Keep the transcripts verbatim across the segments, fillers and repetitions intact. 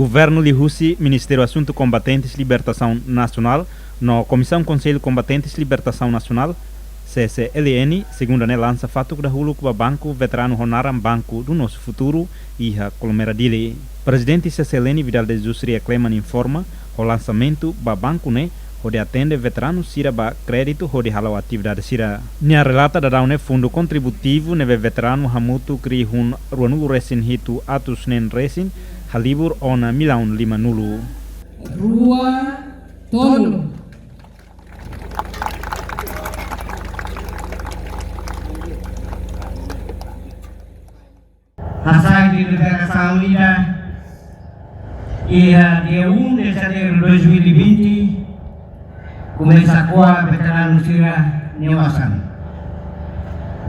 Governu liuhusi Ministériu Asuntu Kombatentes Libertasaun Nasionál no Komisaun Konsellu Kombatentes Libertasaun Nasionál, C C L N, segunda ne'e lansa fatuk dahuluk ba banku veteranu ho naran Banco do Nosso Futuro iha Colmera, Dili. Prezidente C C L N Vidal de Jesus Ria Kleman informa, ho lansamentu ba banku ne'e hodi atende veteranu sira ba kréditu hodi hala'o atividade sira. Nia relata daudaun ne'e fundu kontributivu ne'ebé veteranu hamutuk rihun ruanulu resin hitu atus neen resin halibur ona millaun limanulu. Rua, tolu. Hasai de liberasaun ida, iha dia um de janeiro de dois mil e vinte, komesa ko'a veteranu sira nia osan.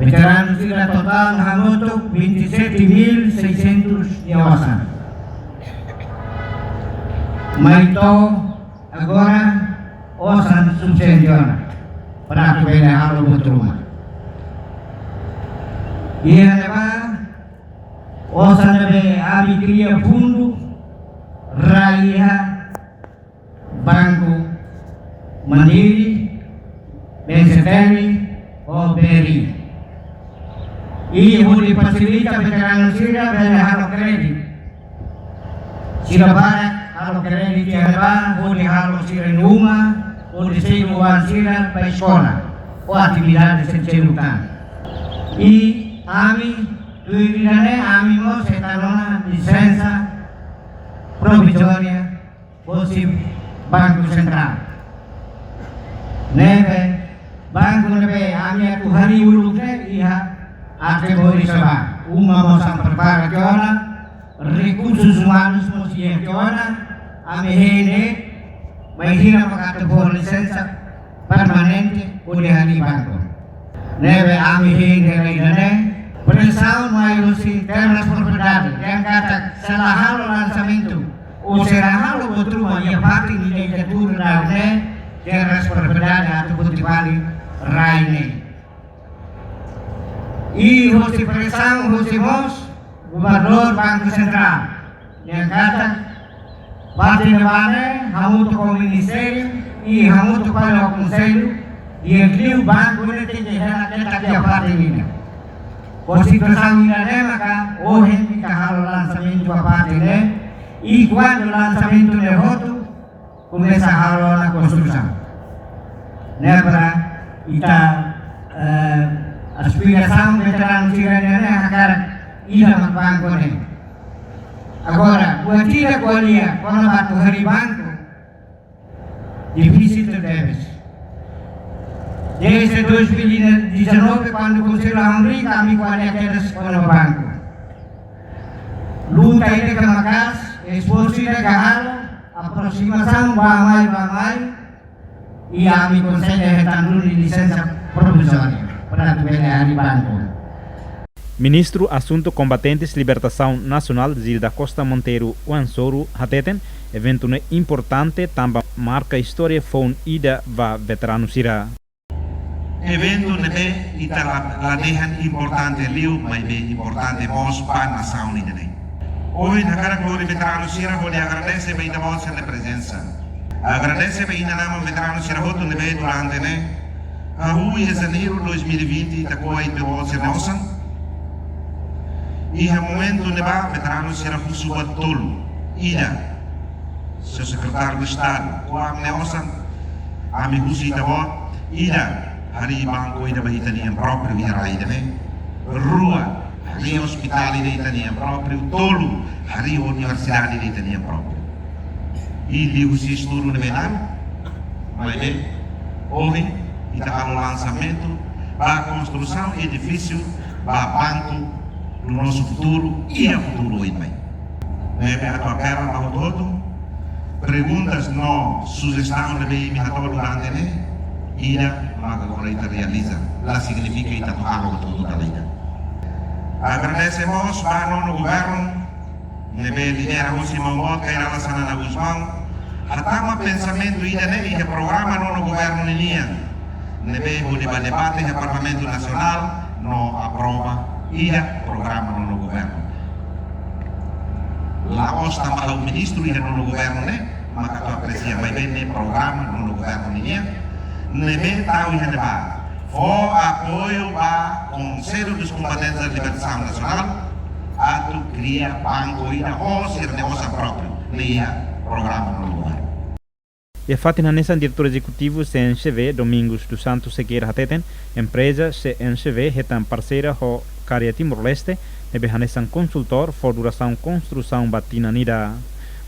Veteranu sira totál hamutuk vinte e sete mil seiscentos nia osan. Mai to'o agora, osan sufisiente ona para atu bele halo buat ruma. Iha ne'ebá, osan ne'ebé ami kria fundu, rai iha Banco Mandiri, B C T L, ho B R I. I hodi fasilita veteranu sira bele halo kréditu. Sira barak halo kréditu iha ne'ebá, hodi halo sira-nia uma, hodi selu oan sira ba eskola, ho atividade seluk-seluk tan. I ami, tuir ida-ne'e, ami mós hetan ona lisensa provizória hosi Banku Sentrál. Ne'ebé, banku ne'ebé ami atu harii uluk ne'e iha Arte Boris ne'ebá. Uma mós ami prepara tiha ona, rekursus umanus mós iha tiha ona, ami hein de'it, bainhira maka atu fó lisensa permanente hodi harii banku. Ne'ebé ami hein de'it ida-ne'e, presaun mai husi Terras Propriedade, dehan katak se la halo lansamentu, ou se la halo buat ruma iha parte ida-ne'e, terras propriedade atu bele fali rai ne'e. I hosi presaun, hosi mós Governadór Banku Sentrál, dehan katak parte ne'ebá ne'e hamutuk ho ministériu, i hamutuk ho konsellu, di'ak liu banku ne'e tenke hela ketak iha parte ne'e. Ho situasaun ida-ne'e maka ohin ita halo lansamentu ba parte ne'e, i kuandu lansamentu ne'e hotu, komesa halo ona konstrusaun. Ne'e para ita, eh, aspirasaun veteranu sira-nian ne'e hakarak ida mak banku ne'e. Agora, buat ida ko'alia kona-ba atu harii banku, difisil tebes. Desde dois mil e dezanove, kuandu Konsellu Hamriik, ami ko'alia kedas kona-ba banku. Luta ida ke maka'as, esforsu ida ke halo, aproximasaun bá-mai, bá-mai, i ami konsege hetan duni lisensa provizória para atu bele harii banku. Ministru Asuntu Kombatentes Libertasaun Nasionál, Zil da Costa Monteiro Oan-Soru, hateten, eventu ne'e importante tanba marka istória foun ida ba veteranu sira. Eventu ne'ebé ita la, la dehan importante liu, maibé importante mós ba nasaun ida-ne'e. Ohin hakarak lori veteranu sira hodi agradese ba ita-boot sira-nia prezensa. Agradese ba inan-aman veteranu sira hotu ne'ebé durante ne'e, hahú iha Janeiru dois mil e vinte, ita ko'a ita-boot sira-nia osan. Iha momentu ne'ebá veteranu sira husu buat tolu. Ida, Señór Sekretáriu Estadu, ko'a ami-nia osan, ami husu ita-boot, ida, harii banku ida ba ita-nian própriu iha rai ida-ne'e. Rua, harii ospitál ida ita-nian própriu. Tolu, harii universidade ida ita-nian própriu. I liuhusi estudu ne'ebé naruk, maibé ohin ita halo lansamentu ba konstrusaun edifísiu ba Banco do Nosso Futuro iha futuru oin mai. Ne'ebé atu apela ba hotu-hotu, perguntas no sujestaun ne'ebé imi hato'o durante ne'e, ida maka agora ita realiza, la signifika ita atu halo hotu-hotu dala ida. Agradese mós ba Nono Governu, ne'ebé lidera husi maun boot Kay Rala Xanana Gusmão, hatama pensamentu ida-ne'e iha programa Nono Governu ninian, ne'ebé hodi bá debate iha Parlamentu Nasionál no aprova iha programa Nono Governu. La'ós tanba ha'u ministru iha nonu governu ne'e, maka atu apresia, maibé ne'e programa nonu governu nian, ne'ebé tau iha ne'ebá, fó apoiu ba Conselho dos Combatentes da Libertação Nacional, atu kria banku ida ho sira-nia osan própriu, ne'e iha programa nonu governu. Iha fatin hanesan, Diretór Ezekutivu C N C V, Domingos dos Santos Sequeira hateten, empreza C N C V hetan parseria ho Karya Timor-Leste, ne'ebé hanesan konsultór fó durasaun konstrusaun ba tinan ida.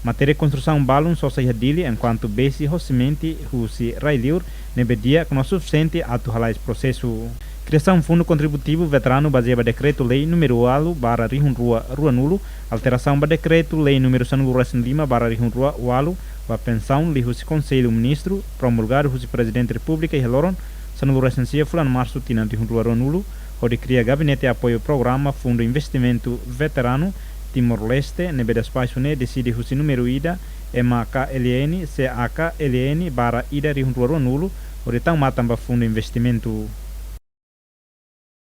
Matéria konstrusaun balun sosa iha Dili, enkuantu besi ho simente husi rai-liur ne'ebé di'ak no sufisiente atu hala'o prosesu. Kriasaun Fundu Kontributivu Veteranu bazeia ba Dekretu-Lei númeru ualu barra rihun rua ruanulu, alterasaun ba Dekretu-Lei númeru sanulu-resin-lima barra rihun rua ualu, ba pensaun liuhusi Konsellu Ministru, promulgadu husi Prezidente Repúblika iha loron sanulu-resin-sia fulan Marsu tinan rihun rua ruanulu, hodi kria Gabinete Apoiu Programa Fundu Investimentu Veteranu Timor-Leste, ne'ebé despaxu ne'e deside husi númeru ida M A K L N C A K L N barra ida rihun rua ruanulu, hodi tau matan ba fundu investimentu.